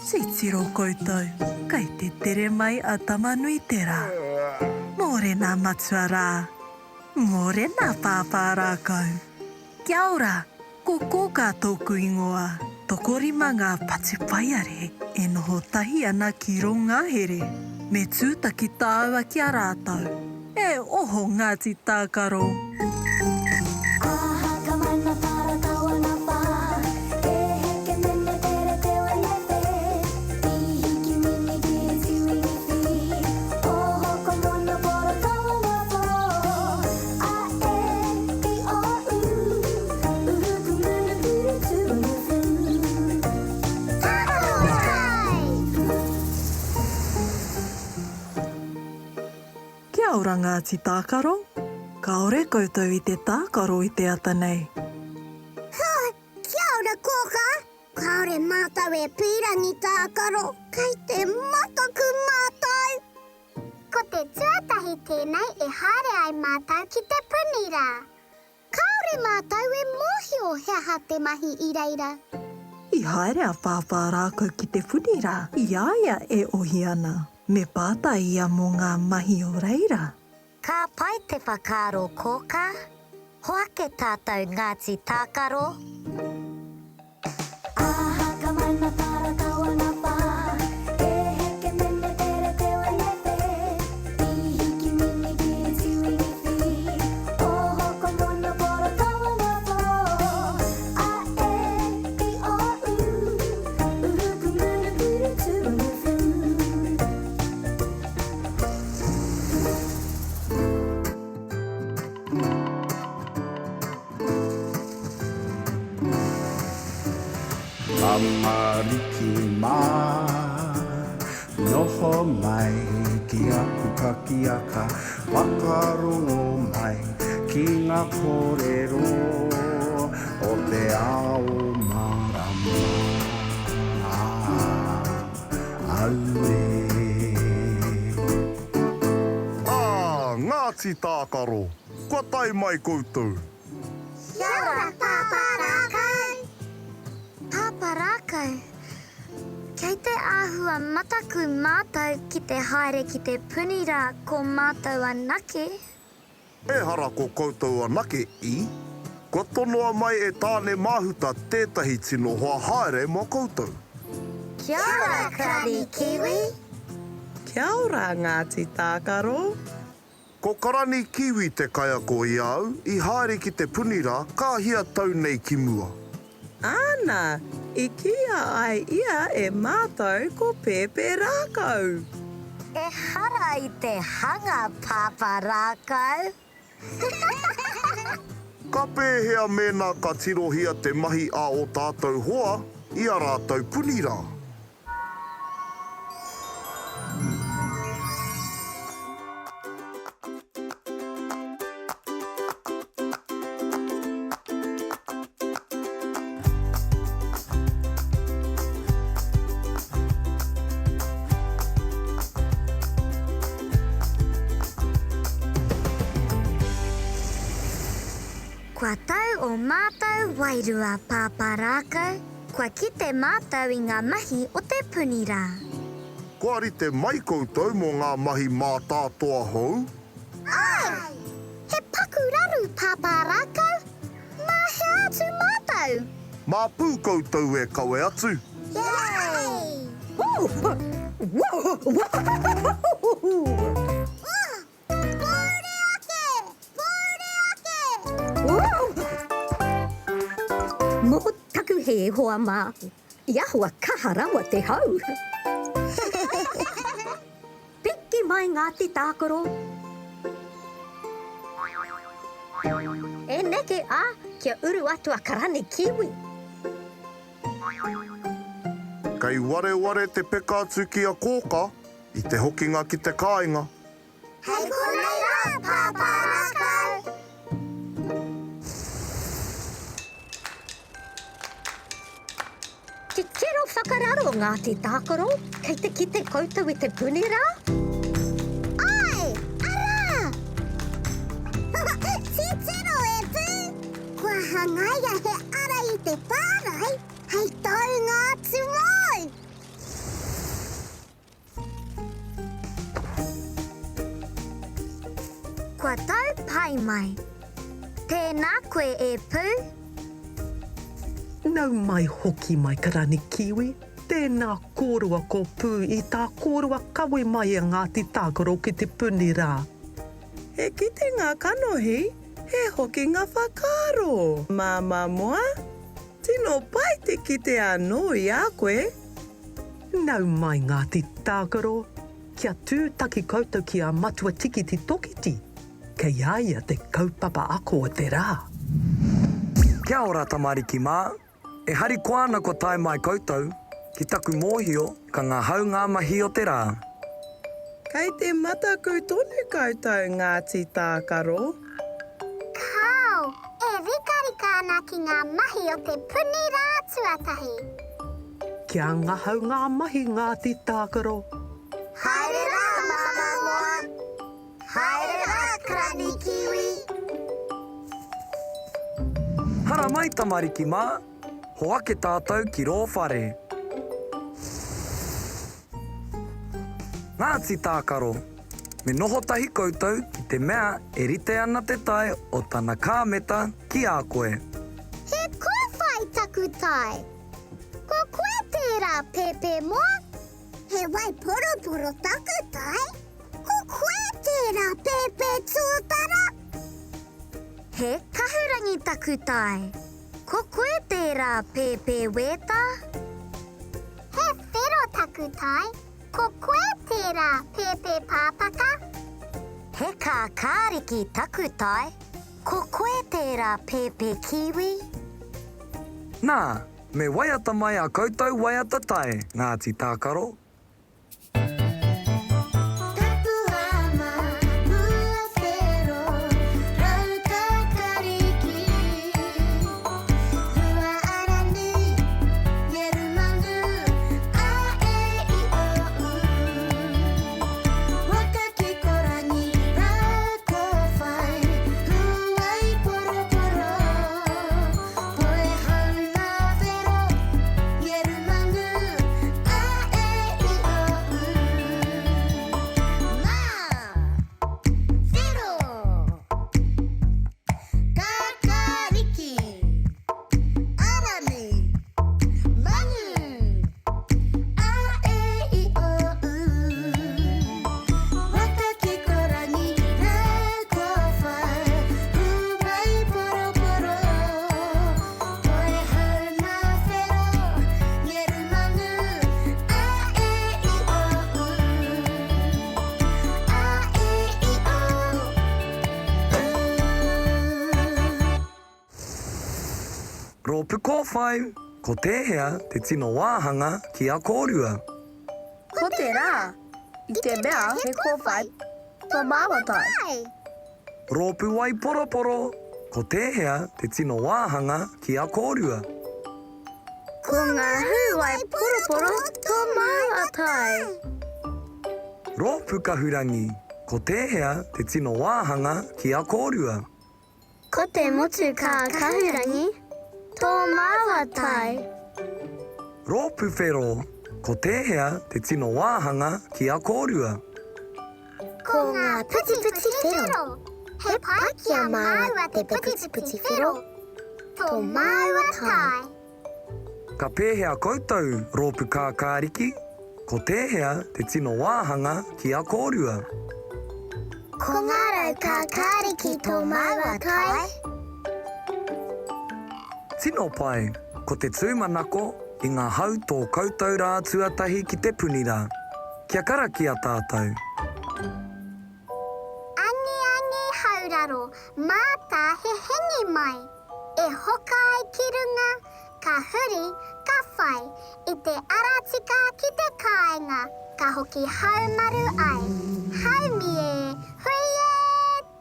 Titiro koutou, kei te tere mai a Tamanuiterā. Mōrena matua rā. Mōrena pāpā rākau. Kia ora, ko Kōkā tōku ingoa. Tokorima ngā patupaiarehe e noho tahi ana ki rō ngahere. Me tūtaki tāua ki a rātou. E oho Ngāti Tākaro! Kia ora Ngāti Tākaro! Kāore koutou i te tākaro i te ata nei. Ha! Kia ora Kōkā! Kāore mātou e pīrangi tākaro, kei te mataku mātou! Ko te tuatahi tēnei e haere ai mātou ki te puni rā. Kāore mātou e mōhio he aha te mahi i reira. I haere a Pāpā Rākau ki te puni rā i a ia e ohi ana. Me pātai ia mō ngā mahi o reira. Ka pai te whakaaro Kōkā. Hoake tātou Ngāti Tākaro. Tamariki mā, noho mai ki aku pakiaka, whakarongo mai ki ngā kōrero o te ao mārama. Auē. Ā, Ngāti Tākaro, kua tae mai koutou. Kia ora Pāpā Rākau! Pāpā Rākau, kei te āhua mataku mātou ki te haere ki te puni rā ko mātou anake. Ehara ko koutou anake i. Kua tonoa mai e Tāne Māhuta tētahi tino hoa haere mō koutou. Kia ora Karani Kiwi! Kia ora Ngāti Tākaro! Ko Karani Kiwi te kaiako i a au i haere ki te puni rā ka hia tau nei ki mua. Āna, i kīia ai ia e mātou ko Pēpē Rākau. Ehara i te hanga papa rākau. Ka pēhea mēnā ka tirohia te mahi a ō tātou hoa i a rātou puni rā? Kua tau ō mātou wairua pāpā rākau, kua kite mātou i ngā mahi o te puni rā. Kua rite mai koutou mō ngā mahi mātātoa hou? Āe! He paku raru pāpā rākau, mā hea atu mātou? Mā pū koutou e kawe atu. Yay! Pōuri ake! Pōuri ake! Mō taku hē, hoa mā, i ahua kaha rawa te hau. Piki mai Ngāti Tākaro. E neke a kia uru atu a Karani Kiwi. Kei wareware te peka atu ki a Kōka i te hokinga ki te kāinga. Hei konei rā, Pāpā Rākau! Titiro whakararo Ngāti Tākaro, kei te kite koutou i te puni rā? Āe, arā! Titiro e Pū! Kua hangaia he ara i te pārae hei taunga atu mōu! Kua tau pai mai. Tēnā koe e Pū. Nau mai hoki mai Karani Kiwi, tēnā kōrua ko Pū i tā kōrua kawe mai a Ngāti Tākaro ki te puni rā. He kitenga kanohi, he hokinga whakaaro. Māmā Moa, tino pai te kite anō i a koe. Nau mai Ngāti Tākaro, kia tūtaki koutou ki a Matua Tikiti Tokiti, kei a ia te kaupapa ako o te rā. Kia ora tamariki mā, e harikoa ana kua tae mai koutou, ki taku mōhio ka ngahau ngā mahi o te rā. Kei te mataku tonu koutou Ngāti Tākaro. Kāo, e rikarika ana ki ngā mahi o te puni rā tuatahi. Kia ngahau ngā mahi Ngāti Tākaro. Haere rā Māmā Moa. Haere rā Karani Kiwi. Haramai tamariki mā, hoake tātou ki rō whare. Ngāti Tākaro, me noho tahi koutou ki te mea e rite ana te tae o tana kāmeta ki a koe. He kōwhai taku tae. Ko koe tērā Pēpē Moa? He waiporoporo taku tae. Ko koe tērā Pēpē Tuatara? He kahurangi taku tae. Ko koe tērā Pēpē Wētā? He whero taku tae. Ko koe tērā Pēpē Pāpaka? He kākāriki taku tae. Ko koe tērā Pēpē Kiwi? Nā, me waiata mai a koutou waiata tae, Ngāti Tākaro. Rōpū Kōwhai, ko tēhea te tino wāhanga ki a kōrua? Ko te rā, i te mea he kōwhai tō māua tae. Rōpū Waiporoporo, ko tēhea te tino wāhanga ki a kōrua? Ko ngā hūwai poroporo tō māua tae. Rōpū Kahurangi, ko tēhea te tino wāhanga ki a kōrua? Ko te motu kākahurangi tō māua tae. Rōpū Whero, ko tēhea te tino wāhanga ki a kōrua? Ko ngā putiputi whero. He pai ki a māua te putiputi whero, tō māua tae. Ka pēhea koutou, Rōpū Kākāriki? Ko tēhea te tino wāhanga ki a kōrua? Ko ngā rau kākāriki tō māua tae. Tino pai! Ko te tūmanako, i ngā hau tō koutou rā tuatahi ki te puni rā. Kia karakia tātou. Angiangi hauraro, mātā he hengi mai. E hoka ai ki runga, ka huri, ka whai, i te ara tika ki te kāinga, ka hoki haumaru ai. Haumi e, hui e,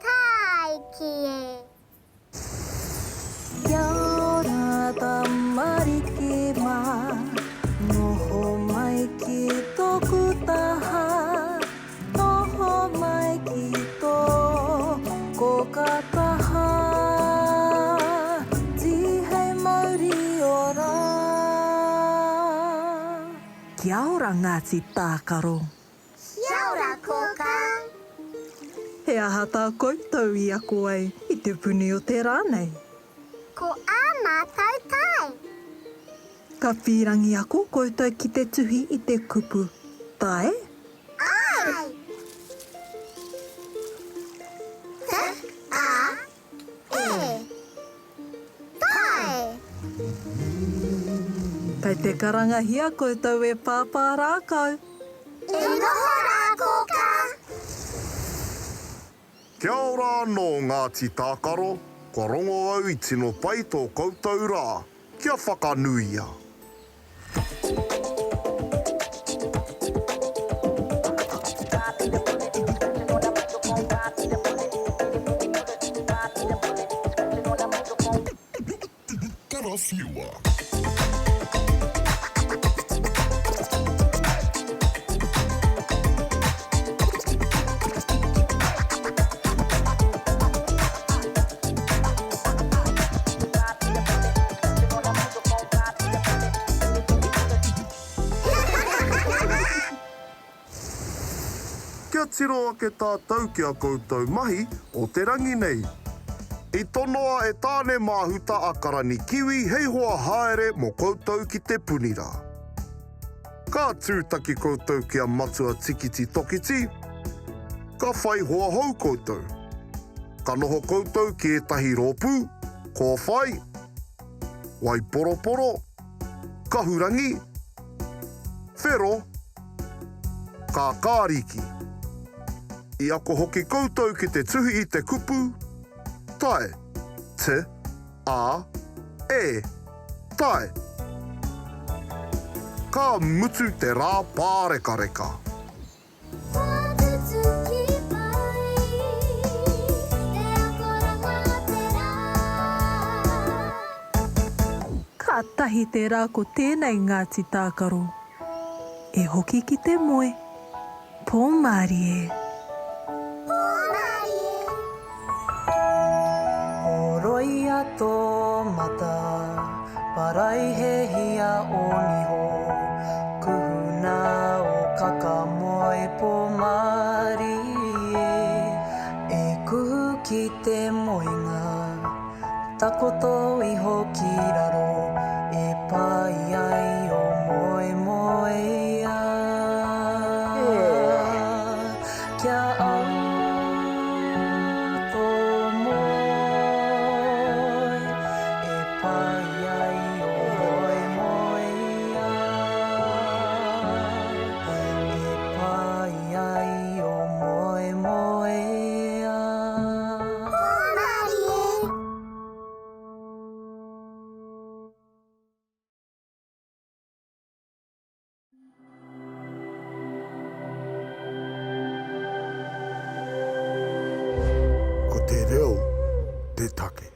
tāiki e. Kia ora tamariki mā, noho mai ki tōku taha, noho mai ki tō kōkā taha, tīhei mauri ora. Kia ora Ngāti Tākaro. Kia ora kōkā. He He aha tā koutou i ako ai i te puni o te rā nei? Ko ā mātou tae. Ka pīrangi ako koutou ki te tuhi i te kupu tae? Āe! T, A, E. Tae! Kei te karangahia koutou e Pāpā Rākau. E noho rā, Kōkā! Kia ora anō Ngāti Tākaro, kua rongo au i tino pai tō koutou rā, kia whakanuia! Karawhiua. Kia tiro ake tātou ki a koutou mahi o te rangi nei. I tonoa e Tāne Māhuta a Karani Kiwi hei hoa haere mō koutou ki te puni rā. Ka tūtaki koutou ki a Matua Tikiti Tokiti, ka whai hoa hou koutou. Ka noho koutou ki ētahi rōpū, kōwhai, waiporoporo, kahurangi, whero, kākāriki. I ako hoki koutou ki te tuhi i te kupu, tae, t, a, e, tae. Ka mutu te rā pārekareka. Kātahi te rā ko tēnei Ngāti Tākaro. E hoki ki te moe. Pō mārie. Pō mārie. Horoia tō mata, paraihehia ō niho, kuhuna ō kaka moe pō mārie, e kuhu ki te moenga, takoto iho ki raro, e pai ai ō moemoeā. Kia au tō moe, e pai ai ō moemoeā. E pai ai ō moemoeā. Hōmarie! Ko te reo te take.